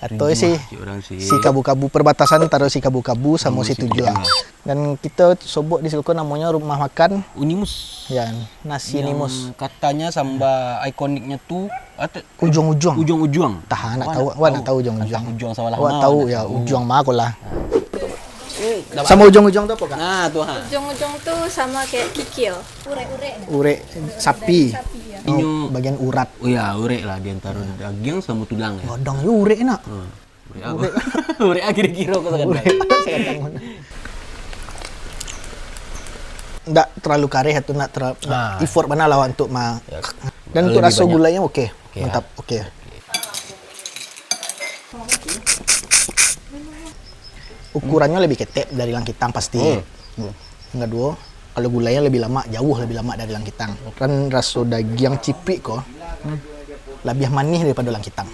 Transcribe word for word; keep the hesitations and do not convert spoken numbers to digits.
Atau si, si kabu-kabu, perbatasan antara si kabu-kabu sama si tujuah. Dan kita sobok di siko namonyo rumah makan Unimus. Ya, nasi Unimus. Katanya samba ikoniknya tu ujung-ujung. Ujung-ujung. Tahu, nak tahu, wak nak tahu ujung-ujung. Ujung sawah lah. Wak tahu ya, ujung mah ko lah. Sama ujung-ujung tu apa, Kak? Nah, tu ha. Ujung-ujung tu sama kayak kikil. Urek-urek. Urek sapi. Sapi ya. Inyo bagian urat. Oh ya, urek lah di antara dagiang sama tulang ya. Gadang yo urek nak. Hmm. Urek apo? Urek ah kiro-kiro ko sagadang. Ndak terlalu kareh atau ndak terlalu effort bana lah untuk ma. Dan untuk raso gulai nyo oke. Mantap, oke. Ukurannyo lebih ketek dari langkitang pasti. Hmm. Yang kaduo, kalau gulainyo lebih lamak, jauh lebih lamak dari langkitang. Dan raso dagiang cipik ko lebih manih daripado langkitang.